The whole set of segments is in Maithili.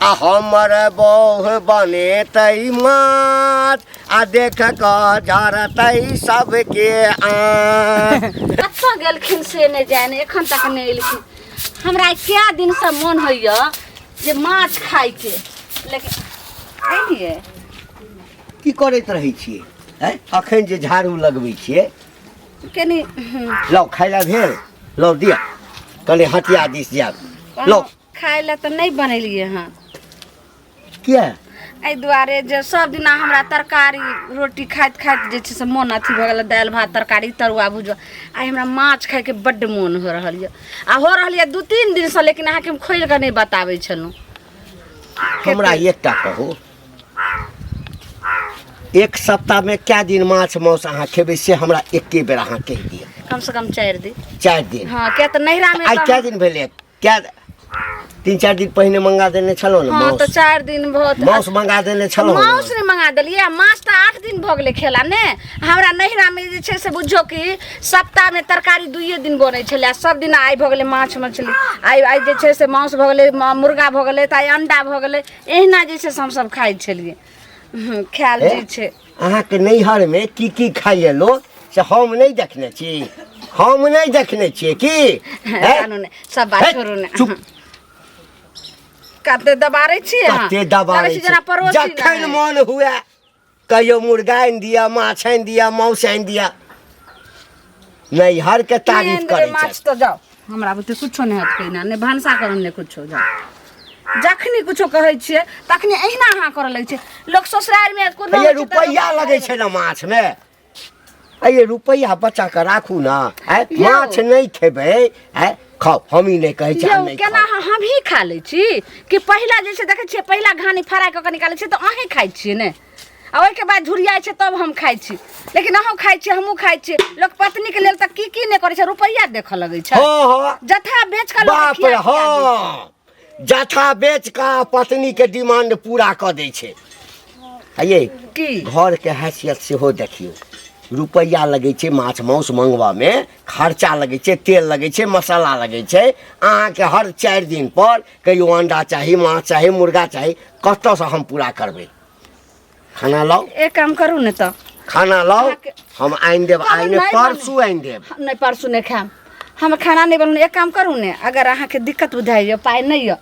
आ हमर बौह बनेतै माछ आ देख कऽ झरतै सबके आँख। कतऽ गेलखिन से नहि जाने, एखन तक नहि एलखिन। हमरा आइ कए दिनसँ मोन होइए जे माछ खाइके, लेकिन एलियै। की करैत रहै छियै हैं? अखन जे झाड़ू लगबै छियै कनि। लौ, खाय लए भेल? लौ दिअ, कनि हटिया दिस जायब। लौ। खाय लए तऽ नहि बनेलियै हँ। किया? एहि दुआरे जे सब दिना हमरा तरकारी रोटी खाइत खाइत जे छै से मोन अथी भऽ गेल, दालि भात तरकारी तरुआ भुजुआ। आइ हमरा माछ खायके बड्ड मोन हो रहल यऽ आ हो रहल यऽ 2-3 दिनसँ, लेकिन अहाँके हम खोलि कऽ नहि बताबै छलहुँ। हमरा एकटा कहू, एक सप्ताहमे कए दिन माछ मांस अहाँ खेबै से हमरा एके बेर अहाँ कहि दिअ। कम से कम 4 दिन। 4 दिन? हँ, किया तऽ नैहरामे आइ कए दिन भेलै? कए 3-4 दिन पहिने मंगा देने छलहुँ ने? हँ, तऽ माउस 4 दिन भऽ माउस मंगा देने छलहुँ ने? माउस नहि मंगा देलियै, माछ तऽ 8 दिन भऽ गेलै खेला ने। हमरा नैहरामे जे छै से बुझियौ कि सप्ताहमे तरकारी 2 दिन बनै छलै आ सब दिन आइ भऽ गेलै माछ मछली, आइ आइ जे छै से माउस भऽ गेलै, मुर्गा भऽ गेलै, तऽ आइ अंडा भऽ गेलै। एहिना जे छै से हमसब खाइ छलियै। खायल जे छै। अहाँके नैहरमे की की खाइए लोक से हम नहि देखने छी, हम नहि देखने छियै की? जानू ने सब बात, छोड़ू ने। चुप। कते दबारै छियै अहाँ? कते दबारै लगै छै जेना पड़ोसी जखन मन हुए कहियो मुर्गा आनि दिअ, माछ आनि दिअ, माउस आनि दिअ। नैहरके तारीफ करै माछ तऽ जाउ, हमरा बुते कुछो नहि होत कहिना, नहि भनसा करम नहि कुछो। जाउ, जखनी कुछो कहै छियै तखनी एहिना अहाँ करऽ लगै छियै। लोक ससुरारिमे कोनो ये रुपैआ लगै छै ने माछमे, अरे रुपैआ बचा कऽ राखू ने। आँय, माछ नहि खेबै? आँय, खाउ, हम ई नहि कहै छी। यौ, केना हमही खा लै छी कि पहिला जे छै देखै छियै, पहिला घानी फ्राइ कऽ कऽ निकालै छियै तऽ अहीँ खाइ छियै ने, आ ओहिके बाद झुरियाइ छै तब हम खाइ छी। लेकिन अहूँ खाइ छियै, हमहूँ खाइ छियै। लोक पत्नीके लेल तऽ की की नहि करै छै, रुपैआ देखऽ लगै छै। हँ, जथा बेच कऽ लोक बाप रे। हँ, जथा बेच कऽ पत्नीके डिमांड पूरा कऽ दै छै। ये की घरके हैसियत सेहो देखियौ। रुपैआ लगै छै माछ माउस मंगबामे, खर्चा लगै छै, तेल लगै छै, मसाला लगै छै। अहाँके हर 4 दिन पर कहियो अंडा चाही, माछ चाही, मुर्गा चाही, कतऽसँ हम पूरा करबै? खाना लाउ। एक काम करू ने तऽ खाना लाउ, हम आनि देब। आइ नहि, परसू आनि देब। नहि, परसू नहि खायब हम, खाना नहि बनू। एक काम करू ने, अगर अहाँके दिक्कत बुझाइए, पाइ नहि यऽ,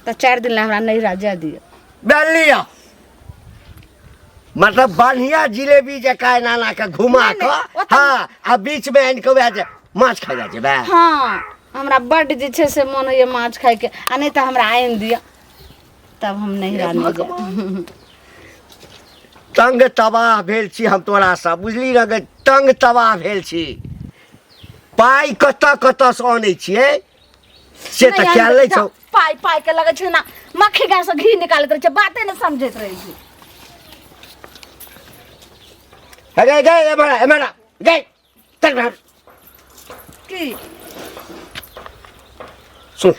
तऽ 4 दिन लए हमरा नैहरा जाय दिअ। लिअ, मतलब बढ़िया जिलेबी जकाँ एना एना के घुमा कऽ, हँ, आ बीच में आनि कऽ वएह जे माछ खाइ जाइ जेबै। हँ, हमरा बड्ड जे छै से मोन होइए माछ खाइके, आ नहि तऽ हमरा आनि दिअ तब हम नैहरा नहि जायब। तंग तबाह भेल छी हम तोरासँ, बुझली ने गे? तंग तबाह भेल छी। पाइ कतऽ कतऽसँ अनै छियै से तऽ ख्याल नहि छौ। पाइ पाइ के लगै छै ना मक्खी गाय से घी निकालैत रहै छै, बाते नहि समझैत रहै छै। हे गे गे, एम्हर आ, एम्हर आ, गे चल बाहर। की? सुन,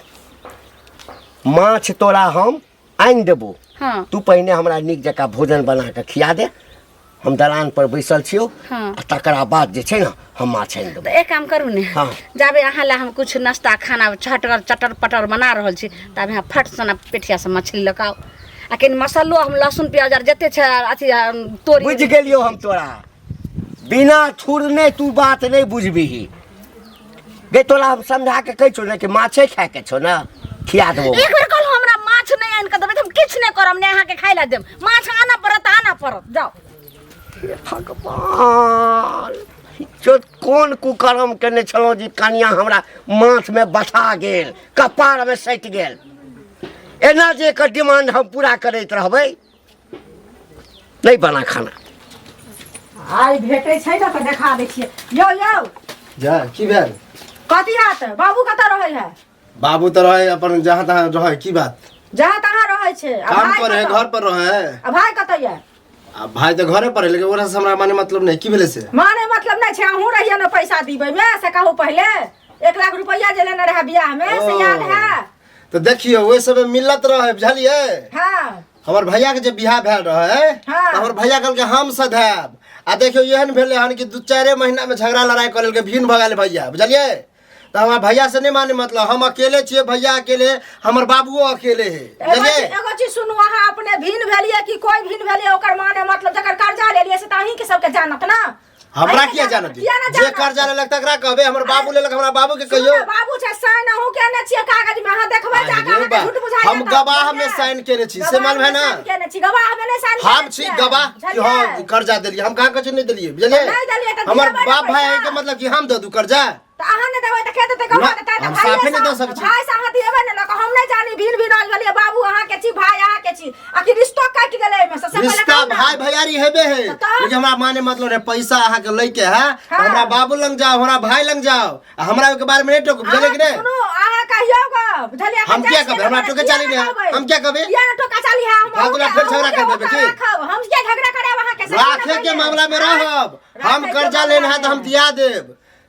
माछ तोरा हम आनि देबो। हाँ। तू पहिने हमरा नीक जकाँ भोजन बना कऽ खिया दे, हम दलान पर बैसल छियौ। हाँ। आ तकरा बाद जे छै ने हम माछ आनि देबो। तऽ एक काम करू ने। हाँ। जाबे अहाँ लए हम कुछ नाश्ता खाना छटगर चटर पटर बना रहल छी, ताबे अहाँ फट सना पेठिया से मछली लऽ कऽ आउ, आ कनि मसालो, हम लहसुन प्याज आर जते छै अथी तोरी। बुझि गेलियौ हम तोरा, बिना थुरने तू बात नहि बुझबिही गे। तोरा हम समझा के कहै छौ ने कि माछे खायके छौ ने, खिया देबो। एक बेर कहलहुँ हमरा माछ नहि आनि कऽ देबै तऽ हम किछु नहि करब, नहि अहाँके खाय लए देब। माछ आनऽ पड़त, आनऽ पड़त, जाउ। हे भगवान, जो कोन कुकर्म केने छलहुँ जे कनिया हमरा माछमे बसा गेल, कपारमे सटि गेल। एना जे एकर डिमांड हम पूरा करैत रहबै, नहि बना खाना। आइ भेटै छै ने तऽ देखा दै छियै। यौ यौ। जा, की भेल? कथी हाथ? बाबू कतऽ रहै है? बाबू तऽ रहै अपन जहाँ तहाँ रहै, की बात? जहाँ तहाँ रहै छै आ काम भाय पर है। कतऽ? घर पर रहै है। आ भाय कतऽ यऽ? आ भाय तऽ घरे पर है, लेकिन ओकरा से हमरा माने मतलब नहि। की भेलै से? माने मतलब नहि छै? अहूँ रहियै ने पैसा दिबै मे, से कहू पहिले। 1 लाख रुपैआ जे लेने रहै बियाह मे से याद है? तऽ देखियौ, ओहि समय मिलत रहै, बुझलियै? हाँ। हमर भैया के जे बियाह भेल रहे, हाँ। तऽ हमर भैया कहलकै हम सधायब, आ देखियौ एहन भेलै हन कि 2-4 महीना में झगड़ा लड़ाई कऽ लेलकै, भिन्न भऽ गेल भैया, बुझलियै? तऽ हमरा भैया से नहीं माने मतलब, हम अकेले छियै, भैया अकेले, हमर बाबुओ अकेले है, एगो बुझलियै? एगो चीज सुनू, अहाँ अपने भिन्न भेलियै कि कोई भिन्न भेलियै, ओकर माने मतलब जकर कर्जा लेलियै से तऽ अहीं के सबके जानत ना। हमरा अहीं के किया जानत? किया ना जे जानत? कर्जा लेलक तकरा कहबै, हमर बाबू लेलक हमरा बाबू के सुनू कहियो। ने, बाबू छै, साइन अहूँ केने छियै कागज में, अहाँ देखबै अरे जाके, अहाँके बा, झूठ बुझाइ हम देत। गवाह में साइन केने छी, से गवाह मालूम है में ना? साइन केने छी, गवाह में नहीं साइन हम केने छी छियै। गवाह कि बुझलियै? हाँ कर्जा देलियै, हम कहाँ कहै छी नहि देलियै, बुझलियै? नहि देलियै तऽ हमर दिएबै ने बाप भाई पैसा। के मतलब कि हम दऽ दू कर्जा? तऽ अहाँ नहि देबै तऽ के देतै? गवाह ना, देतै तऽ हम भाइये साफे नहि दऽ सँ- सकै छी। भाइ से अहाँ दिएबै ने लऽ कऽ, हम नहि जानी भिन भिन आयल गेलियै, बाबू अहाँ के छी, भाय अहाँ के छी, आखिर रिश्तो कटि गेलै एहिमे से, से पहिले रिश्ता कहू ने। भाई भैयारी हेबे है, तऽ? लेकिन हमरा माने मतलब रहे पैसा अहाँ के लैके है, तऽ हाँ। हमरा बाबू लग जाओ, हमरा भाई लग जाओ, आ हमरा ओहिके बारे में नहीं टोकू, बुझलियै कि अहाँ नहीं? सुनू, अहाँ कहियौ गप, बुझलियै? हम अहाँ किया जाइ कहबै? छियै हमरा ने, टोके किया चाली ने नहि है। कहबै? हम किया कहबै? किया ने टोका चाली है? हम फालतू अहूँ के- फेर झगड़ा अहूँ के कर देबै ओका की? राखब। हम किया झगड़ा करायब अहाँके? से राखे कहू ने के पहिले। मामला में रहब, हम राखे के कर्जा मामला लेना है तऽ में। हम दिया देब,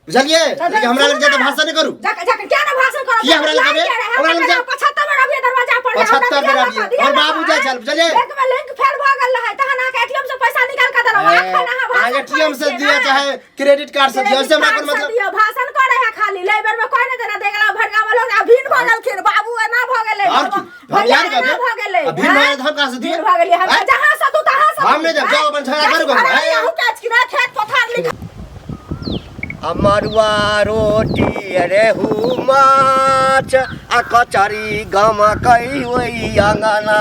बुझलियै? तऽ लेकिन हमरा लग सुनू जाके ने। भाषण नहि करू। जाके जाके क्या ना भाषण करब? किया हमरा लग लाइन जेबै? के रहे, हमरा लग जा। 75 बेर अबियै दरवाजा पर, हमरा 75 बेर दिया अबियै। लऽ कऽ, दिया हमर लऽ बाबू कऽ, जाइ छल, बुझलियै? बैंक में लिंक फेल भऽ गेल रहै, तहन अहाँके एटीएम से पैसा निकाल कऽ देलहुँ। एखन अहाँ भाषण एटीएम से करै छियै दिया ने? चाहे क्रेडिट कार्ड से दिया, क्रेडिट से हमरा कार्ड कोन से मतलब? दियौ, भाषण करे है खाली, लै बेर में कोई नहि देना दे गेला भड़का वाला, आ भिन भऽ गेलखिन बाबू, एना भऽ गेलै, और की? हम भैया याद एना करबै? भऽ गेलै, आ भिन भऽ गेलै तऽ हम कहाँ से दियै? भिन भऽ गेलियै हम आँय? जहाँ से तू तहाँ से हम नहि जायब, जाउ अपन झगड़ा करू ककरो। अरे, अहूँ के अछि कि नहि खेत पथार लिख आ मड़ुआ रोटी रेहू माछ आ कचरी गमकै ओहि अङ्गना,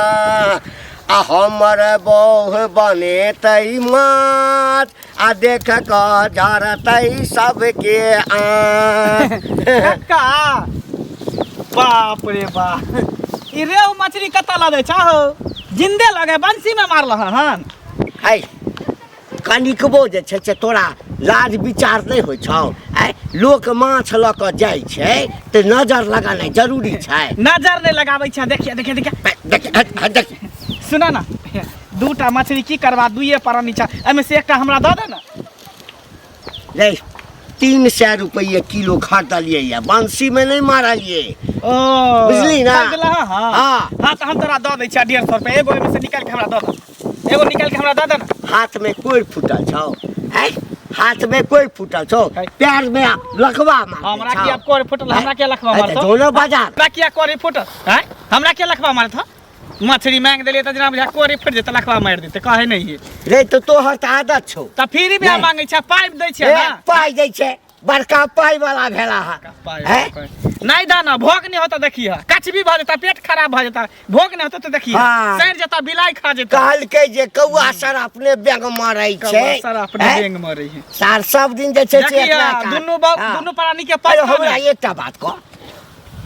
आ हमर बौह बनेतै माछ आ देख कऽ जरतै सबके आँख। कक्का, बाप रे बाप, ई रेहू मछली कतऽ लऽ जाइ छह हो? जिंदे लगे बंसी में मारल हन। है कनिकबो जे छै से तोरा लाज विचार नहि होइ छौ? आँय, लोक माछ लऽ कऽ जाइ छै तऽ नजर लगानाइ जरूरी छै। नजर नहि लगाबै छै। देखिए देखिए देखिए, देख देख देख। सुन ना, दूटा मछली की करबा? दुइए प्राणी छै, एहिमे से एकटा हमरा दऽ दे ने। रे, 300 रुपैए किलो खरीदलियै यऽ, बंसीमे नहि मारलियै। ओ बुझली ना? खरीदलह? हँ हाँ। हाँ, तऽ हम तोरा दऽ दै छियै 150 रुपैआ, एगो एहिमे से निकालि कऽ हमरा दऽ दे, एगो निकालि कऽ हमरा दऽ दे ने। हाथमे कोइ फूटल छौ? आँय, हाथमे कोइ फूटल छौ? है। पैरमे लखवा मारने हमरा छौ। किया कोर फूटल? हमरा किया लखवा है, मारतौ? तऽ जो ने बाजार। हमरा किया कोरी फूटल? आँय, हमरा किया लखवा मारत? मछली मांगि देलियै तऽ जेना बुझा कोरी फूटि जेतै, लखवा मारि देतै, कहै नहि हियै। रे, तऽ तोहर तऽ आदत छौ। तऽ फ्री मे नहि। मांगै छै, पाइप दै छै ए, ना। पाइ दै छै, बड़का पाइ वाला भेला हा। पाइ हैं? नहि दा ना, भोग नहि होता, देखिए कचबी भऽ जेता, पेट खराब भऽ जेता, भोग नहि होता तऽ देखिए हाँ। सड़ि जेता, बिलाइ खा जेता। कहलकै जे कौआ सर अपने बेंग मारै छै। कौआ सर अपने हैं? बेंग मरै है। सार सब दिन जे छै से देखिए एकरा काज। दुनू हाँ। दुनू प्राणी के अरे पता हमरा नहि। एकटा बात कह,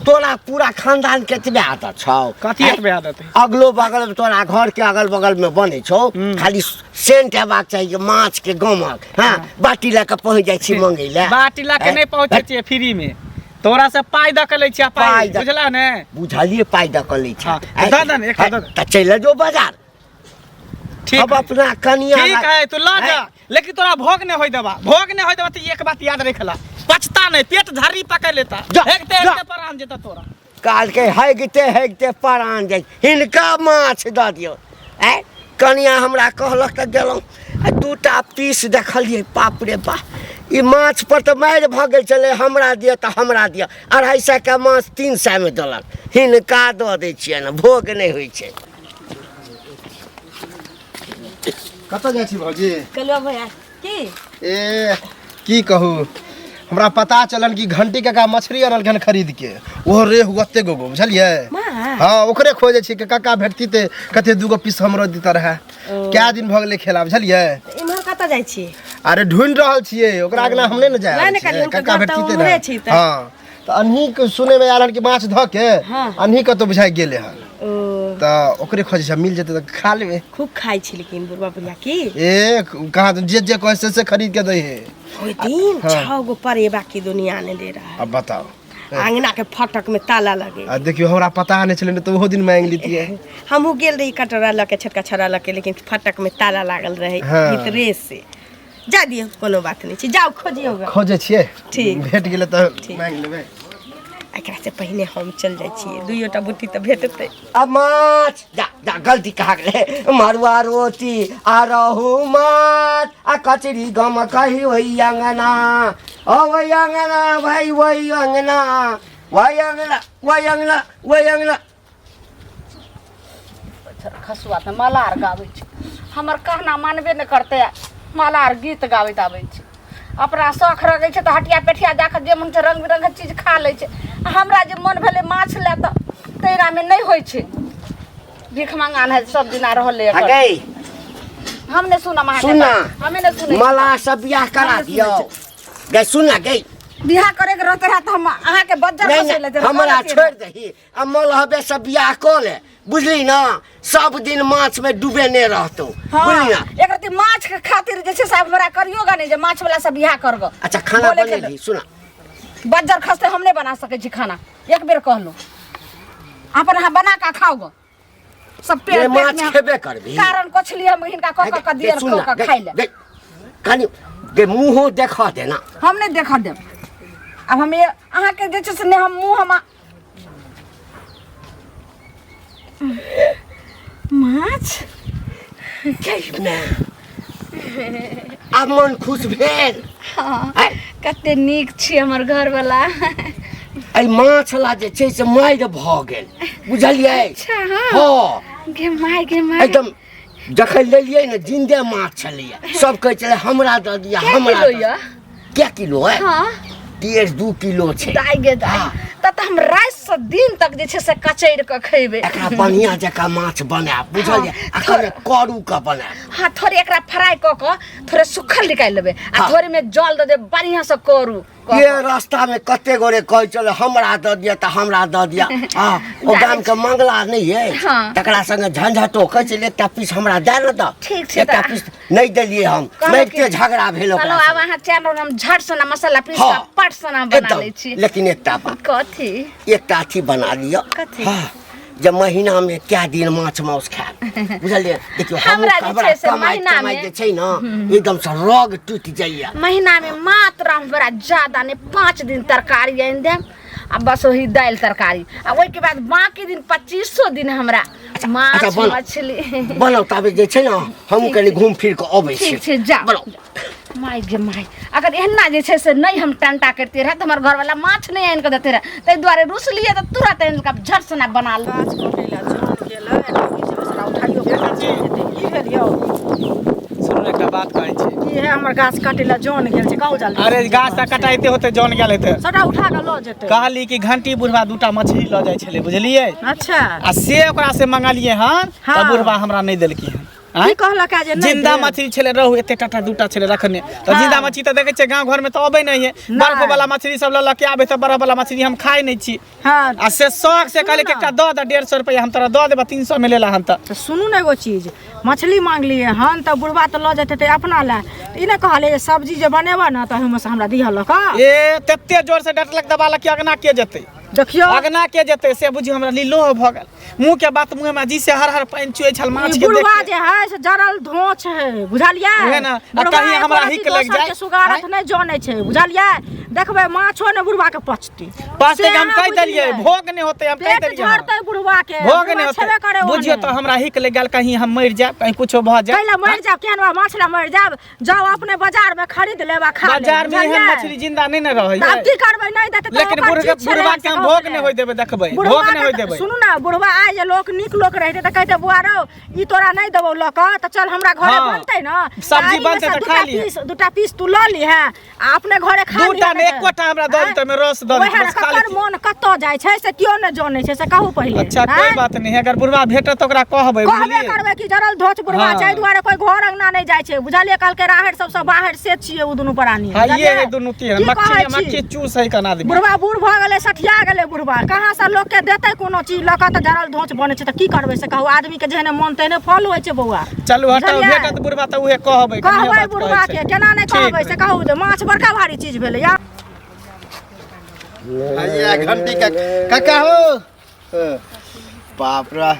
तोरा पूरा खानदान के एतबे आदत छौ? कथी हैं? एतबे आदत है? अगलो बगल में तोरा घर के अगल बगल में बनै छौ, खाली सेंट हेबाक चाही जे माछ के गमक। हाँ, बाटी लए कऽ पहुँच जाइ छी मंगै लए। बाटी लऽ के हैं? नहि पहुँचै छियै फ्री में, तोरा से पाइ दऽ के लै छियै पाइ। पाइ दऽ- बुझला ने? बुझलियै, पाइ दऽ कऽ लै छै। हाँ, तऽ दऽ दे ने, एकटा दऽ दे। तऽ चलि जो बाजार। ठीक अब अपना कनिया ठीक है, तू लऽ जा, हैं? लेकिन तोरा भोग नहि होय देबा, भोग नहि होय देबा तऽ एक बात याद रखला, पछता नहि, पेट झर्री पकड़ लेता। जा, हेगते जा। हेगते प्राण जेता तोरा। कहलकै हैगते हैगते परान जाइ, हिनका माछ दऽ दियौ। आँय, कनिया हमरा कहलक तऽ गेलहुँ आ दूटा पीस देखलियै, बाप रे बा, ई माछ पर तऽ मारि भऽ गेल छलै, हमरा दिअ तऽ हमरा दिअ। 250 के माछ 300 मे देलक। हिनका दऽ दै छियनि, भोग नहि होइ छै। कतऽ जाइ छी भौजी? कलुआ भैया की ए की कहू, हमरा पता चलल कि घंटी काका मछली अनलखिन खरीद के, ओहो रेहू ओते गो गो, बुझलियै? माँ। हाँ, ओकरे खोजै छी कि काका भेटती ते कते दूगो पीस हमरो देता रहए, कए दिन भऽ गेलै खेला, बुझलियै? इम्हर कतऽ जाइ छी? अरे ढूंढि रहल छियै ओकरा अगना, हम नहि ने जाय वएह ने कहलियै, हुनकर काका घर तऽ भेटती ते उम्हरे ने। छी तऽ। हाँ, तऽ अन्ही के सुनै मे आयल हन कि माछ धऽ के हाँ। अन्ही कतौ बुझाइ गेलै हन, ओ तऽ ओकरे खोजै छै, मिल जेतै तऽ खा लेबै। खूब खाइ छी लेकिन बुढ़वा बुढ़िया की? ए कहाँ जे जे कहै से से खरीद के दै है। ओहि दिन हाँ। 6 गो परेबा की दुनिया ने दे रहा है। अब बताओ, आंगना के फटक में ताला लगे। आ देखियो, हमरा पता नहि छलै, तऽ ओहो दिन मांगि लितियै। हमहूँ गेल रही कटोरा लऽ के, छोटका छौड़ा लऽ के, लेकिन फटक में ताला लागल रहे। हाँ। भीतरे से जा दियौ, कोनो बात नहि छै, जाउ खोजियौ ग। खोजै छियै। ठीक। भेट गेलै तऽ मांगि लेबै। एकरा से पहिने हम चल जाइ छियै, दुइयोटा बुटी तऽ भेटतै। अब माछ जा जा गलती कहा गेलै। मरुआ रोटी आ रहू माछ आ कचरी गम कही ओहि अंगना, ओ ओहि अंगना भाई, ओहि अंगना, ओहि अंगना, ओहि अंगना, ओहि अंगना। खसुआ तऽ मलार गाबै छै, हमर कहना मानबे नहि करतै, मलार गीत गाबैत आबै छै। अपना शौख रखै छै तऽ हटिया पेठिया जाकऽ जे मन छै रङ्ग बिरङ्गके चीज खा लै छै। आ हमरा जे मन भेलै माछ लए तऽ तैरामे नहि होइ छै। भीख मंगा है सब दिना रहलै एकर। हगै हम नहि सुनब अहाँके सुन ना। बात। हमे नहि सुनै छी। मलाह सब बियाह करा दियौ गै, सुन ना गै। बियाह करे के रहते रहे तऽ हम अहाँके बज्जर नहीं खसै लए नहीं, हमरा छोड़ि दही आ मलहबे से बियाह कऽ ले, बुझली ना? सब दिन माछ में डूबे नहीं रहतो, बुझली ना? एक रति माछ के खातिर जे छै से आब हमरा करियोगा नहि जे माछ वाला से बियाह करगो। अच्छा खाना बोले के बनेली सुना। बज्जर खसते हम नहि बना सकै छी खाना, एक बेर कहलहुँ अपन अहाँ बना कऽ खाओ गो। सब पेट ये पेट माछ में हम- खेबे करबी। कारण कछली हम हिनका कऽ कऽ कऽ दियर सुन कऽ ना, कऽ खाइ ले। गै, कनि गे मुँहो देखऽ दे ना। हम नहि देखऽ देब। आब हम ये अहाँके जे छै से नहि हम मुँह हम माछ गै माय, आब मन खुश भेल? हँ। आँय? कते नीक छी हमर घरवला। एहि माछ ला जे छै से मारि भऽ गेल, बुझलियै? अच्छा, हँ। हँ। गे माय, गे माय। एकदम जखन लेलियै ने जिन्दे माछ छलैया, सब कहै छलै हमरा दऽ दिअ, कै हमरा किलो दऽ यऽ? कै किलो है? हँ। 1.5 2 किलो छै। दाइ गे दाइ, हँ। तऽ तऽ हम राति से दिन तक जे छै से कचैर कऽ खेबै। एकरा बढ़िया जकाँ माछ बनायब, बुझलियै? आ कनि करू कऽ बनायब। हँ, थोड़े एकरा फ्राई कऽ कऽ थोड़े सुखल निकालि लेबै आ हँ। थोड़े में जल दऽ देबै, बढ़िआँ से करू कऽ ये कऽ। रास्ता में कते गोरे कहै छलै हमरा दऽ दिअ तऽ हमरा दऽ दिअ। हँ, ओ जानै गाम के मंगला नहि अछि, हँ। तकरा संगे झंझटो कहै छलै एकटा पीस हमरा दए ने दऽ। ठीक छै। एकटा तऽ पीस नहि देलियै हम, कहलहुँ मारिते कि झगड़ा भेल ओकरा कहलहुँ आब संगे। अहाँ चैन रहू, हम झट सना मसाला पीस हँ। कऽ पट सना बना एकदम लै छी। लेकिन एकटा बात। कथी? एकटा अथी बना लिअ। कथी? हँ, जे महीना में कै दिन माछ माउस खायब, बुझलियै? देखियौ हमहूँ हमरा जे हमरा छै से कमाइत महीना कमाइत मे- जे छै ने एकदम से रग टूटि जाइया। महीना में मात्र हमरा ज्यादा नहि 5 दिन तरकारी आनि देब आ बस वही दालि तरकारी, आ ओहिके बाद बाकी दिन 25 दिन हमरा माछ अच्छा, बनाउ। मछली बनाउ, ताबे जे छै ने हमहूँ कनि घूम फिर कऽ अबै छी। ठीक छै, जा। बनाउ। माय गे माय, अगर एहना जे छै से नहि हम टंटा करिते रहए तऽ हमर घरवाला माछ नहि आनि कऽ देते रहए, ताहि दुआरे रुसलियै तऽ तुरंत आनि कऽ झट सना बना ले। गाछ कटै लए जन गेलै, एकरा की छै बेचारा उठाइयो कऽ जेतै। की भेल यौ? सुनू, एकटा बात कहै छी। की है? हमर गाछ काटै लए जन गेल छै, कहू जल्दी। अरे गाछ तऽ कटाइते होते जन गेल हेतै। सबटा उठा कऽ लऽ जेतै। कहली कि घंटी बुढ़वा दूटा मछली लऽ जाइ छलै, बुझलियै? अच्छा। आ से ओकरा से मंगलियै हन तऽ हँ। बुढ़वा हमरा नहि देलकै हन। की आँय? कहलक है जे नहि जिंदा देब? मछली छलै रहू, एते टाटा दूटा छलै रखने तऽ। हँ। जिंदा मछली तऽ देखै छियै गाँव घरमे तऽ अबै नहि है। नहि। बर्फ वाला मछली सब लऽ लऽ के आबै तऽ बर्फ वाला मछली हम खाइ नहि छी। हँ। आ से शौक से कहलियै कि सुनू एकटा दऽ दे, 150 रुपैआ हम तोरा दऽ देबऽ, 300 मे लेला हन तऽ। तऽ सुनू ने एगो चीज, मछली मांगलियै हन तऽ बुढ़बा तऽ लऽ जेतै अपना लए, तऽ ई नहि कहलियै जे सब्जी जे बनेबऽ ने तऽ ओहिमे से हमरा दिहऽ लऽ कऽ? ए तते जोर से डटलक दबालक कि अगना के जेतै। देखियौ, अगना के जेतै से बुझियौ हमरा लीलो भऽ गेल, मुँह के बात मुँह में जी से हर हर पानि चुए छल माछ ई के देख बुढ़वा के। जे है से जरल धोछ है, बुझलियै? उहे ने, आ बुढ़वा कहीं एको हमरा रत्ती हिक लागि दोसर जाय, के सुगारत आँय? नहि जानै छै, बुझलियै? देखबै माछो ने बुढ़वा के पचतै। पचतै से कि हम अहाँ कहि देलियै बुझलियै? भोग नहि होतै, हम कहि पेट देलियै हन। झड़तै बुढ़वा के। भोग बुढ़वा नहि होतै छेबे करे बुझियौ ओहने। तऽ हमरा हिक लागि गेल, कहीं हम मरि जायब, कहीं कुछो भऽ जाय। कैला मरि जायब? केहन बा माछ ला मरि जायब? जाउ अपने बाजार में खरीद लेब आ खा लेब। बाजार में एहन बुझलियै? मछली जिंदा नहि ने रहै तऽ आब की करबै, नहि देतै तऽ लेकिन ओकर बुढ़ चीज छलै बुढ़वा के से हम कहू भोग ने। नहि होय देबै, देखबै बुढ़वा भोग नहि होय के देबै। सुनू ने, बुढ़वा आइ जे लोक नीक लोक रहितै तऽ कहितै बुआ रौ, ई तोरा नहि देबौ लऽ कऽ, तऽ चल हमरा घरे हँ। बनतै ने, सब्जी तऽ एहिमे बनतै से तऽ दूटा खा लिहे। पीस, दूटा पीस तू लऽ लिहे आ अपने घरे खा लिहे। दूटा नहि, तऽ- एकोटा हमरा दऽ आँय? दितै, ओहिमे रस दऽ ओएह दितै, ने, बस खा ककर लेतियै। मोन कतऽ जाइ छै से केओ नहि जानै छै, से कहू पहिले। अच्छा, कोई आँय? बात नहीं है, अगर बुढ़वा भेटत तऽ ओकरा कहबै। कहबे बुझलियै? करबै कि जरल धोच बुढ़वा हँ। छै, एहि दुआरे कोई घर अंगना नहि जाइ छै, बुझलियै? कहलकै राहरि सबसँ बाहर से छियै ओ दुनू प्राणी। हाँ, ये बुझलियै? है दुनू तीन की मक्खी कहै छी? मक्खी चूस है कना आदमी। बुढ़वा बूढ़ भऽ गेलै, सठिया गेलै बुढ़वा, कहाँ से लोक के देतै कोनो चीज लऽ कऽ? तऽ जरल धोच बनै छै, तऽ की करबै से कहू? आदमी के जेहने मन तेहने फल होइ छै बौआ। चलू हटाउ। बुझलियै? भेटत बुढ़वा तऽ उहे कहबै, कनिये कहबै बात कहै बुढ़वा छै। के, केना नहि ठीक कहबै से है। कहू जे माछ बड़का भारी चीज भेलै या आइए घंटी का काका हो। बाप रे,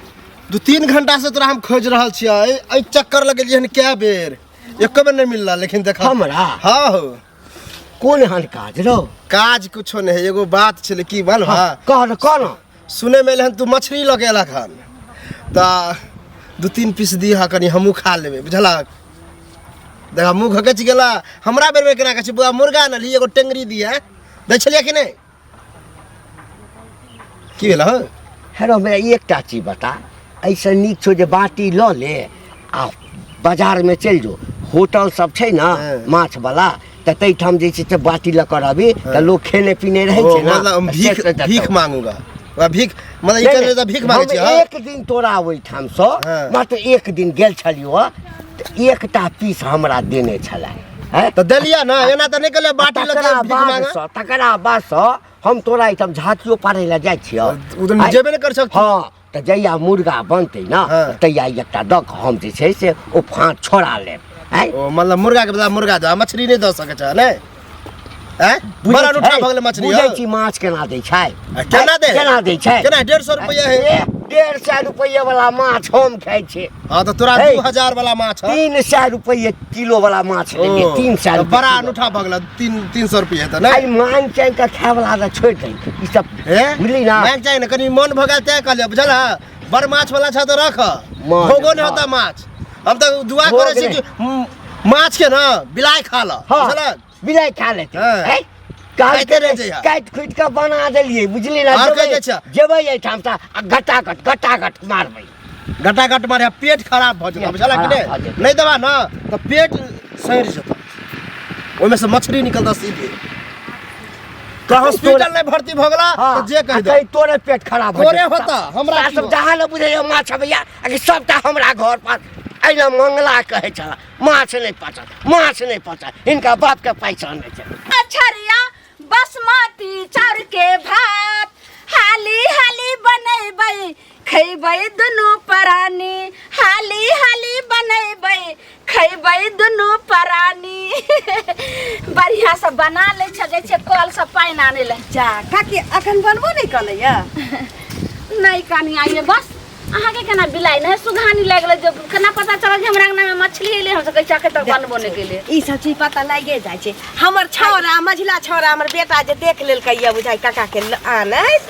2-3 घंटा से तोरा हम खोज रहल छियै, एहि चक्कर लगेलियै हन कए बेर, एको बेर नहि मिलला, लेकिन देख हमरा? हाँ हो। कोन एहन काज रौ? काज कुछो नहि है, एगो बात छलै की मालूम है? कह न, कह न। सुनै मे एलै हन तू मछली लऽ के एलक हन, तऽ 2-3 पीस दिहऽ, कनि हमहूँ खा लेबै, बुझलक? देखा मुँह घकचि गेला हमरा बेरमे। केना कहै छै बुआ, मुर्गा अनलही, एगो टेंगरी दिहे, दै छलियै कि नहि? की भेल हँ? हेरो, हमरा एकटा चीज बता, एहिसँ नीक छौ जे बाटी लऽ ले आ बाजारमे चलि जो, होटल सब छै ने माछवला, तऽ ताहिठाम जे छै से बाटी लऽ कऽ रहबी तऽ लोक खेने पीने रहै ओ छै ने। मतलब हम तऽ भीख से देतौ। भीख मांगूंगा, वह भीख मतलब ई नहि, कहने तऽ भीख मांगै हम छी। हँ। एक दिन तोरा ओहिठामसँ मात्र एक दिन गेल छलियौ हँ, तऽ एकटा पीस हमरा देने छलै हैं? तऽ देलियै ने, एना तऽ नहि कहलियै बाटी लऽ के तकरा भीख मांगा। बादसँ, तकरा बादसँ हम तोरा एहिठाम झाँकियो पाड़ै लए जाइ छियौ। ओ तऽ जेबे नहि कर सकतौ। हँ, तऽ जहिया मुर्गा बनतै ने तहिया एकटा दऽ कऽ हम जे छै से ओ फाँक छोड़ा लेब। आँय? ओ मतलब मुर्गा के बदला मुर्गा दऽ, मछली नहि दऽ सकै छ नहि? आँय? बुझै बड़ा अनूठा छै? भऽ गेलै मछली। बुझै हौ। छी माछ केना दै छै? आ केना दै? केना दै छै? केना? 150 रुपैआ है। ए, 150 रुपैए वाला माछ हम खाइ छी। हँ, तऽ तोरा हे। 2000 वाला माछ हौ। 300 रुपैए किलो वाला माछ लेलियै, ओ, 300 तऽ रुपैए बड़ा किलो। अनूठा भऽ गेल, 300 रुपैआ तऽ आइ नहि। मांग चाहि कऽ खाय वाला तऽ छोड़ि दे ई सब, हे, बुझली ना? मांग चाही ने, कनि मन भऽ गेल तैं कहलियै, बुझल है? बड़ माछ वाला छ तऽ रख, माछ, भोगो नहि हँ। होता माछ। हम तऽ दुआ भोग करै छी नहि। कि माछ के ने बिलाइ खा ल, हँ। बुझलक? बिलाइ खा लेतै। हँ। हैं? खाइते रहि जइहा। काटि खुटि कऽ बना देलियै, बुझली ना? आर जेबै कहै जाइ छै। जेबै एहिठाम तऽ आ घटाघट घटाघट मारबै। घटाघट मारे, पेट खराब भऽ जेतौ, पेट बुझलक कि खराब भऽ नहि? जेतै। नहि देबा ने तऽ पेट सड़ि जेतौ, ओहिमे से मछली निकलतौ सीधे। तोरा हॉस्पिटल नहि भर्ती भऽ गेला हाँ, तऽ जे कहि आ दे। कहीं तोरे पेट खराब हो तोरे जेतौ। होता, हमरा साला की सब होता? जहाँ ने बुझैया माछ अबैया आ कि सबटा हमरा घर पर एहिना मंगला कहै छला, माछ नहि पचत, माछ नहि पचत, हिनका बाप के पैसा नहि छै। अछरिया बासमती चाउर के भात हाली हाली बनेबै, खैबै दुनू प्राणी। हाली हाली बनेबै, खैबै दुनू प्राणी। बढ़िया से बना लै छै, जाइ छै कल से पानि आनै लए। जा काकी, अखन बनबो नहि कलैया? नहि कनिया, ये बस अहाँके केना बिलाइ नहि सुघानी लागि गेलै जे केना पता चलल जे हमरा अंगना में मछली एलै? हम सब कहै छी तक बनबो नहि केलियै। ई सब चीज पता लागे जाइ छै। हमर छौड़ा, मझिला छौड़ा, हमर बेटा जे देख लेलकै ये बुझाइ काका के आनैत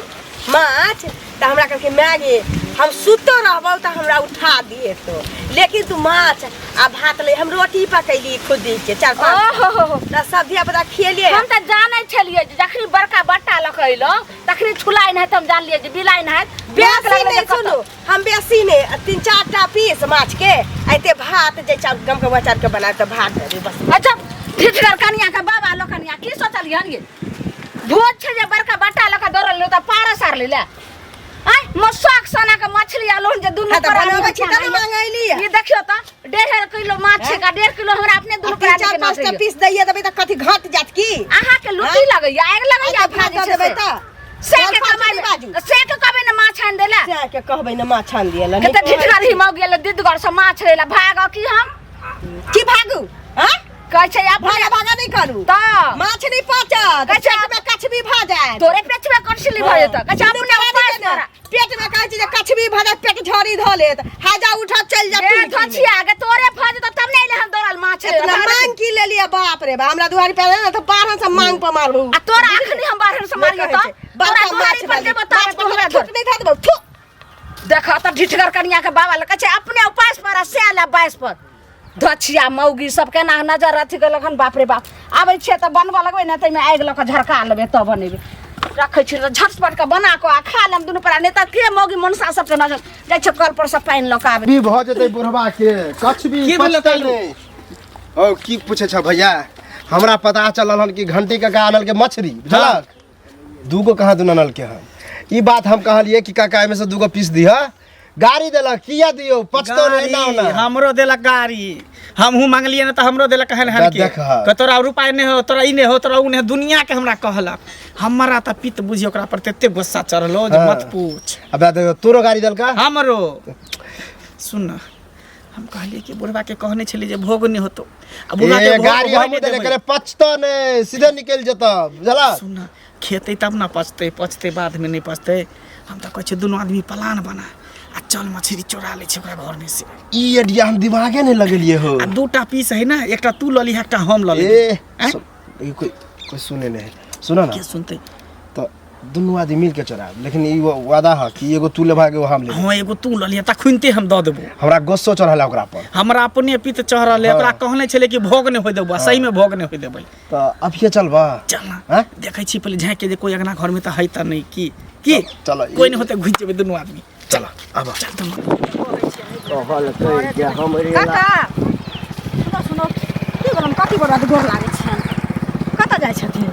माछ, तऽ हमरा कहलकै, माय गे, हम सुतो रहबौ तऽ हमरा उठा दिहे तो, लेकिन तू माछ आ भात ले। हम रोटी पकैली खुदी के चार पाँच, ओहो तऽ सब धिया पुता खियलियै। हम तऽ जानै छलियै जे जखनी बड़का बट्टा लऽ कऽ अयलहुँ तखनी छुलाइ नहि, तऽ हम जानलियै जे बिलाइ नहि बेसी नहि। सुनू, हम बेसी नहि, 3-4 टा पीस माछ के, एते भात जे चाउर गमकौआ चाउर के बनाए तऽ भात दऽ देबै बस। अच्छा ठिठगर कनिया के बाबा लोकनिया, की सोचलियै हन ये? भोज छै जे बड़का बट्टा लऽ कऽ दौड़ल तऽ पारस आर ले आय मसुआक सोना के मछली आलो जे दुनू हाँ, तऽ प्राणी बनबै छी खाना तब ने मंगैली। ई देखियौ तऽ 1.5 किलो माछ छै का, 1.5 किलो हमरा अपने दुनू आ तीन प्राणी चार के पाँच टा नचैया। पीस दैये देबै तऽ कथी घट जात की? अहाँ के लुटी लगैया, आगि लगैया आ अपना भात जे दऽ छै देबै से। तऽ से के चारि पाँच कमाइ नहि बाजू। से के कहबै ने माछ आनि देला। से के कहबै ने माछ आनि दिअ के तऽ ठिठगर ही मौगी गेल दिदगर से माछ लेला। भाग की हम की भागू? हाँ, कहै छै अपने भागा भागा नहि करू। तऽ माछ नहि पचत, कहै छै पेट में कछबी भऽ जायत। तोरे पेटमे कटसिली भऽ जेतऽ। कहै छै दुनू अपने प्राणी उपास के ने, करा। पेट में कहै छै जे कछबी भऽ जायत, पेट झड़ी धऽ लेत, हाजा उठत चलि जायत ए टुनकी में। धछिया गे, तोरे भऽ जेतऽ तब ने एले हम दौड़ल माछ लेला। इतना मांग की लेलियै? बाप रे बाप, हमरा दुआरी पर ने तऽ बारह से मांग पर मारबू। आ तोरा अखनी हम बाहर से मारियो कहै तऽ छै, तोरा बड़का दुआरी माछ पर वाली, देबो माछ तऽ पर तोरा थूक नहि धऽ देबौ, थू। देख तऽ ढिठगर कनिया के बाबा लग छै अपने उपास पर आ से आला बाइस पर। धछिया मौगी सब केना नजर अथी केलक हन, बाप रे बाप। आबै छियै तऽ बनबऽ लगबै ने, ताहिमे आगि लऽ कऽ झरका लेबै तब बनेबै। रखै छी तऽ झटपट कऽ बना कऽ आ खा लेब दुनू परा, नहि तऽ के मौगी मनसा सबके नजर। जाइ छियै कल पर से पानि लऽ कऽ आबै। भी भऽ जेतै बुढ़वा के कछबी की भेलै पचतै कालू? नहि। ओ की पूछै छ भैया, हमरा पता चलल हन कि घंटी काका आनल के मछली, बुझलक? दूगो कहाँ दुनू आनलके हन। ई बात हम कहलियै कि काका एहिमे से दूगो पीस दिह, गाड़ी देलक, किया दियौ, पचतो नहि एना गाड़ी, ओना। हमरो देलक गाड़ी, हमहूँ मांगलियै ने तऽ हमरो देलक हन हन के देख हँ। कि तोरा रुपा नहि हो, तोरा ई नहि हो, तोरा उ नहि हो, दुनिया के हमरा कहलक। हमरा तऽ पित्त बुझी ओकरा पर तते गुस्सा चढ़लो जे हाँ। मत पूछ। अब देखो तोरो गाड़ी देलका। हमरो सुन न, हम कहलियै कि बुढ़वा के कहने छलियै जे भोग नहि होतो आ बुढ़वा के ए भोग गाड़ी होय हमहूँ नहि देले देबै। करे, पचतो नहि, सीधे निकलि जेतौ, बुझलक? सुन न, खेतै तब ने पचतै, पचतै बादमे नहि पचतै। हम तऽ कहै छियै दुनू आदमी प्लान बना आ चल मछली चोरा लै छै ओकरा घरमे से। ई आइडिया हम दिमागे नहि लगेलियै हो। आ दूटा पीस है ने, एकटा तू लऽ लिह, एकटा हम लऽ लेबै। ए आँय? ई कोइ कोई सुने नहीं है। सुनो ना के सुनते तो दुनू आदमी मिल के चोराब लेकिन ई वादा है कि एगो तू लेबा एगो हम लेबै हाँ एगो तू लऽ लिहे तखुनते हम दऽ देबो हमरा गुस्सो चढ़ल है ओकरा पर हमरा अपने पित्त चढ़ल है हाँ। ओकरा कहने छलै कि भोग नहि होय देबो सही में भोग नहि होय देबै तऽ अभिये चलबा चल ना हाँ? देखै छी पहिले झाँकि के जे कोई अंगना घर में तऽ है तऽ नहि की की चल, कोई नहि होतै घुसि जेबै दुनू आदमी चल आब चल दुनू कहलकै जे हमरे ला काका सुनो सुनो की बोलम कथी बड़ा गोर लागै छियनि कतऽ जाइ छथिन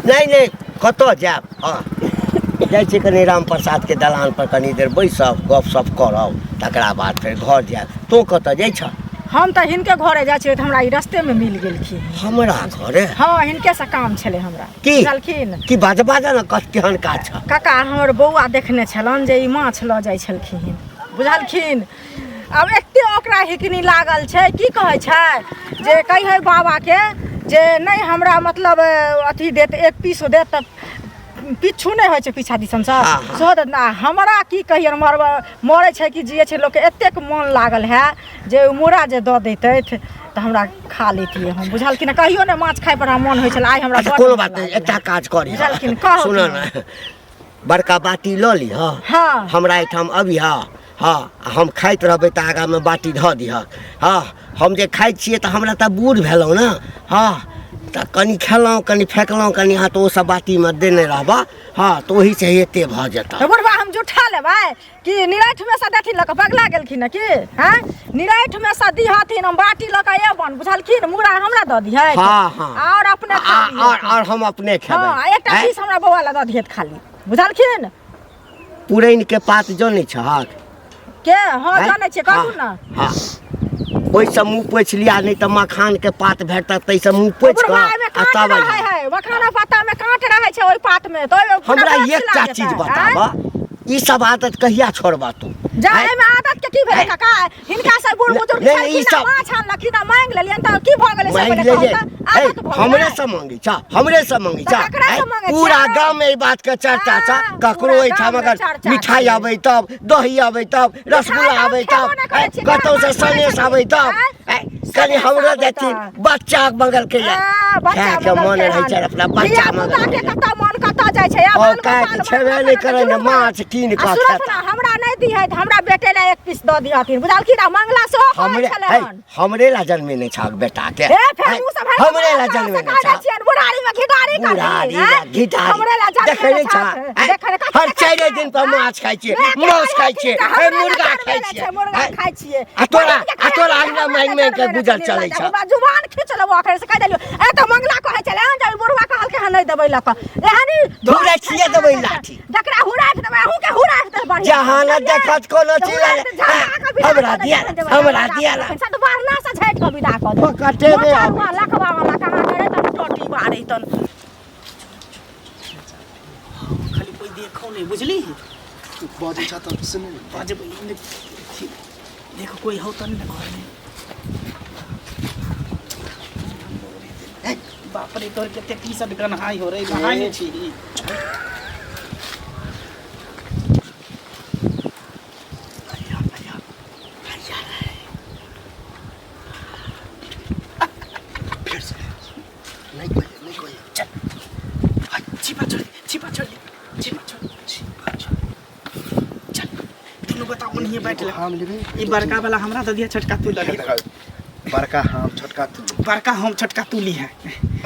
नहि नहि कतऽ जायब हँ जाइ छी कनि राम प्रसादके दलान पर कनि देर बैसब गपशप करब तकरा बाद फेर घर जायब तोँ कतऽ जाइ छह हम तऽ हिनके घरे जाइ छियै तऽ हमरा ई रस्तेमे मिल गेलखिन हमरा घरे हँ हिनके से काम छलै हमरा की? बुझलखिन की बाज बाज ने कत केहन काज छह काका हमर बौआ देखने छलनि जे ई माछ लऽ जाइ छलखिन बुझलखिन आब एते ओकरा हिकनी लागल छै की कहै छै जे कहियै बाबाके जे नहि हमरा मतलब अथी देत एक पीस देत तऽ पिच्छू नहि होइ छै पीछा दिसन सँ हाँ, हाँ। सेहो देत ना हमरा की कहियै मरब मरै छै कि जियै छै लोकके एतेक मोन लागल है जे ओ मूड़ा जे दऽ दैतथि तऽ हमरा खा लैतियै हम बुझलखिन कहियो नहि माछ खाइ पर हमरा मोन होइ छलै आइ हमरा अच्छा बड्ड कोनो मोन बात नहि लागल एकटा है। काज करी बुझलखिन कहू सुन ने बड़का बाटी लऽ लिह हाँ। हमरा एहिठाम अबिह हँ आ हम खाइत रहबै तऽ आगाँमे बाटी धऽ दिहक हँ हम जे खाइ छियै तऽ हमरा तऽ बूढ़ भेलहुँ ने हँ तऽ कनि खेलहुँ कनि फेकलहुँ कनि अहाँ तऽ ओसभ बाटीमे देने रहबह हँ तऽ ओहीसँ एते भऽ जेतह तऽ बुढ़बा हम जुठा लेबै कि निराठमे सँ देथिन लऽ कऽ पगला गेलखिन कि हँ निराठमे सँ दिहथिन हम बाटी लऽ कऽ एबन बुझलखिन मुड़ा हमरा दऽ दिहथि हँ हँ आओर अपने खा आ- लिहथिन। आओर आओर हम अपने खेबै हँ एकटा आँय? पीस हमरा बौआ लए दऽ दिहथि खाली बुझलखिन पुरैनके पात जनै छहक के हँ आँय? जानै छियै कहू ने हँ ओहिसँ मुँह पोछि लिअ नहि तऽ मखानके पात भेटत ताहिसँ मुँह पोछि बुढ़वा कऽ एहिमे आ काँट तब रहै अइहऽ। है मखाना पातामे काँट रहै छै ओहि पातमे तऽ ओहिमे पूरा हमरा गाछ एकटा छिला चीज जेतै, बताबऽ आँय? ई सब आदत कहिया छोड़बा तू जा आँय? एहिमे आदत के की भेलै काका हिनका से बूढ़ बुजुर्ग नहीं, नहीं, ई छलखिन सब- माछ आनलखिन आ मांगि लेलियनि तऽ की भऽ गेलै से मांगि पहिले ले कहू जे तऽ हे, आदत भऽ हमरे गेलै से मांगै छ हमरे से मांगै छ तऽ ककरा से हे, मांगै छियै? पूरा गाम में ई बात के चर्चा छ हाँ, ककरो पूरा एहिठाम गाममे अगर चर्चा मिठाई छै। आबै तब दही आबै तब रसगुल्ला मिठाइ हम आबै खेबो तब नहि करै हे, छियै, कतौ से गाममे सनेस खाइ आबै तब छियै, हे, कनि सनेस हमरो आबै देथिन तब। बच्चा मंगल के आ, बच्चा खाय के मंगल मन के रहै छै हन। अपना बच्चा धिया मंगल पुता के कतऽ मन कतऽ जाइ छै आ और बाल काहे गोपाल कि छेबे मन नहि कतऽ करै ने, जुलूम माछ कीन आ कऽ सुनथ खेता। ने हमरा नहि दिहैत हमरा बेटे लए एक पीस दऽ दिहथिन बुझलखिन आ मंगला सेहो कहै हमरे छलै हे, हन हमरे ला जन्मे नहि छहक बेटा के हे फेर हे, मुँह से भागि हमरे ला कऽ जन्मे से नहि कहै छहक छियनि बुढ़ारी में घिढारी करथिन बुढ़ारी हैं? ला घिढारी हमरे ला जन्मे देखै नहि नहि छह छहक। हैं? देखै नहि कथी हर देखै चारिे छियै? दिन पर माछ खाइ छियै माय के मांस खाइ छियै कहलखिन हे, तऽ हमरा मुर्गा ला खाइ जन्मे नहि छियै छै, मुर्गा हैं? खाइ छियै आ तोरा बहिन के आ तोरा खाइ अंगना छियै, मांगि मांगि के हमरा गुजर जन्मे चलै नहि छह छै। जुबान खींच लेबो अखन से कहि देलियौ ए तऽ मंगला कहै छलै एहन जे बुढ़वा कहलकै हन नहि देबै लऽ कऽ एहन ही हुराठिए देबै लाठी। जकरा हुराठि देबै अहूँ के हुराठि देबै बढ़िआँ जहाँ न देखत कोनो चीज हमरा दिया हमरा दिया सतवारना से झाटि कऽ विदा कऽ देबै पकटेबे आबै। लखवा वाला कहाँ करे तब टोटी बारै तन खाली कोई देखो नहीं बुझली बजै छ तऽ सुनै ने। बजबै नहि। देखो कोई हो तो नहीं ना घर में बाप रे तोर कते टी शर्ट गन्हाई हो रे नहाय नहीं छी फेर से नहीं कोई नहीं कोई चल हाय, छिपा छोड़ छिपा छोड़ छिपा छोड़ छिपा छोड़ चल दुनू गोटा ओनहिए बैठ ले हम लेबै ई बड़का वाला हमरा दऽ दिया छोटका तू लऽ लिह बड़का हम छोटका तू बड़का हम छोटका तू ली है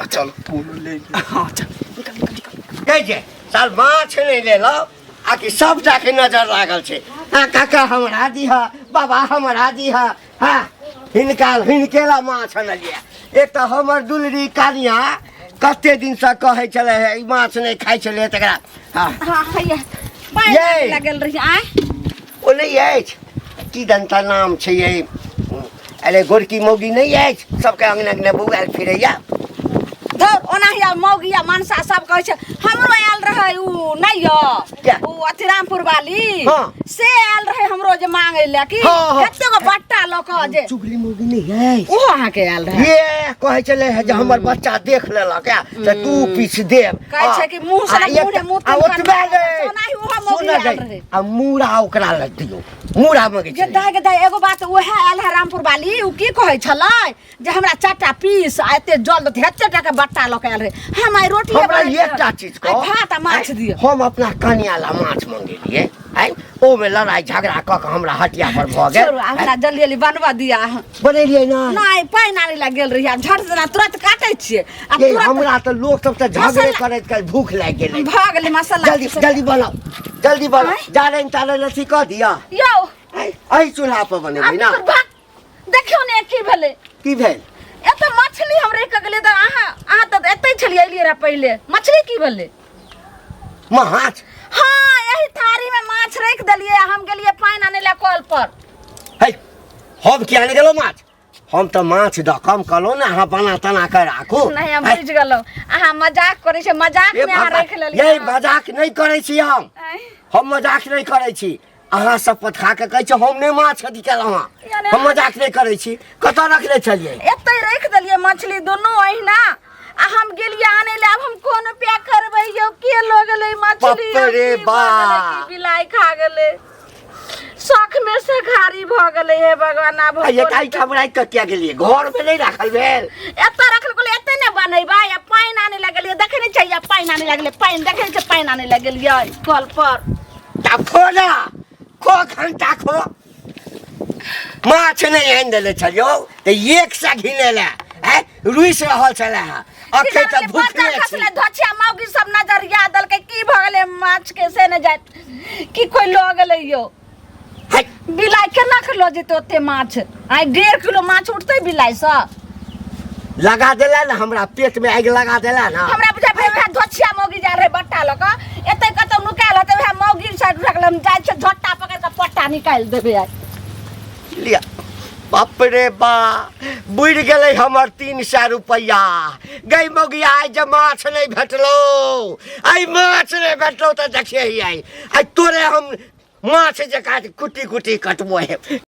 आ चल तू ले हाँ चल निकल निकल निकल कहै छै साल माछ नहि लेलहुँ आ कि सबटाके नजर लागल छै हँ काका हमरा दिह बाबा हमरा दिह हँ हिनका हिनके ला माछ अनलियै एक तऽ हमर दुलरी कनिया कते दिनसँ कहै छलै हे ई माछ नहि खाइ छलै तकरा हँ हाँ हैया पानि यै। लागल रही आय ओ नहि अछि की दन्ता नाम छै ये अरे गोरकी मौगी नहि अछि सबके अङ्गना अङ्गना बौआयल फिरैया धौ ओनाही आब मौगी आ मनसा सब कहै छै हमरो आयल रहै उ नहि यौ क्या? उ अथी रामपुर वाली हाँ। से आयल रहै हमरो जे मांगै लए कि हाँ, हाँ। कते गो बट्टा लऽ कऽ जे चुगली मौगी नहि अछि ओहो अहाँके आयल रहै ये कहै छलै हे जे हमर बच्चा देख लेलक या तऽ तू पीछ देब कहै छै कि मुँह से आ ने मुँह ने मुँह आ तिनकर ओतबे नहि, नहि ओनाही ओहो मौगी सुनऽ आयल गई, रहै। आ मूड़ा ओकरा लग दियौ मूड़ा मंगै छलै। गदा गदा एगो बात उएह आयल है रामपुर वाली, उ की कहै छलै जे हमरा चारिटा पीस आ एते जल देतै, एते टाके बट्टा लऽ के आयल रहै। हम आइ रोटी हमरा एकटा चीज कह, कह, भात आ माछ दिअ। हम अपना कनिया ला माछ मंगेलियै, आइ ओहिमे लड़ाइ झगड़ा कऽ कऽ हमरा हटिया पर भऽ गेल। छोड़ू, आब हमरा जल्दी जल्दी बनबऽ दिअ अहाँ। बनेलियै ना? नहि, पानि आनै लए गेल रहियै, आब झट जेना तुरंत काटै छियै आ ये तुरंत हमरा तऽ लोक सब तऽ झगड़े मसाला- करैत करैत भूख लागि गेलै। भऽ गेलै मसाला। जल्दी जल्दी बनाउ, जल्दी बनाउ। आँय? जारनि तारनि अथी कऽ दिअ। यौ, एहि चूल्हा पर बनेबै आब ना? तोर भाग, देखियौ ने की भेलै। की भेल? एतऽ मछली हम रखि कऽ गेलियै तऽ अहाँ तऽ एतै छलियै, एलियै रहए पहिले। मछली की भेलै? माछ? हाँ, एही थारी में माछ रख देलियै, हम गेलियै पानि आनै लए कल पर। है, हम किया नहि गेलहुँ माछ? हम तऽ माछ दऽ कम कहलहुँ ने, अहाँ बना तना कऽ राखू। नहीं, हम है, बुझि गेलहुँ, अहाँ मजाक करै छै, मजाक ए में अहाँ बाबा, रख लेलियै। ये मजाक नहि करै छी हम। आँय। हम मजाक नहि करै छी। अहाँ शपथ खा कऽ कहै छी, हम नहि माछ अथी केलहुँ हँ। यानी हम मजाक नहि करै छी। कतऽ रखने छलियै? एतै रखि देलियै मछली दुनू अहिना आ हम गेलियै आनै लए। आब हम कोन उपाय करबै यौ? के लऽ गेलै मछली? बाप रे की भऽ गेलै? बा। की बिलाइ खा गेलै? शौक में से घारी भऽ गेलै। हे भगवान, आब हम आ कोन एहिठाम राखि कऽ किया गेलियै? घरमे नहि राखल भेल? एतऽ रखल गेलै, एतै ने बनेबै। आ पानि आनै लए गेलियै, देखै नहि छियै? पानि आनै लए गेलियै, पानि देखै नहि छियै? पानि आनै लए गेलियै कल पर। तब खो ना, खो घंटा खो। माछ नहि आनि देने छलियौ तऽ एक सए घिने लए आँय रुसि रहल छलै हँ। अखन तऽ भूखले छी। खसलै धोछिया मौगी सब नजरिया देलकै, की भऽ गेलै माछ के से नहि जाइत की कोइ लऽ गेलै यौ? है, बिलाइ केना के लऽ जेतै ओते माछ? आइ 1.5 किलो माछ उठतै बिलाइसँ? लगा देला ने, हमरा पेट में आगि लगा देला ना। हमरा बुझाइ पड़ै वएह धोछिया मौगी जा रहै बट्टा लऽ कऽ, एतै कतौ नुकायल हेतै वएह मौगी साइड रखल। हम जाइ छियै, झोटा पकड़ि कऽ पट्टा निकालि देबै आइ। लिअ। बाप रे बा, बुड़ि गेलै हमर 300 रुपैआ। गई मौगिया, आइ जे माछ नहि भेटलौ, आइ माछ नहि भेटलौ तऽ देखियै आइ, आइ तोरे हम माछ जकाँ कुटी कुटी कटबो हे।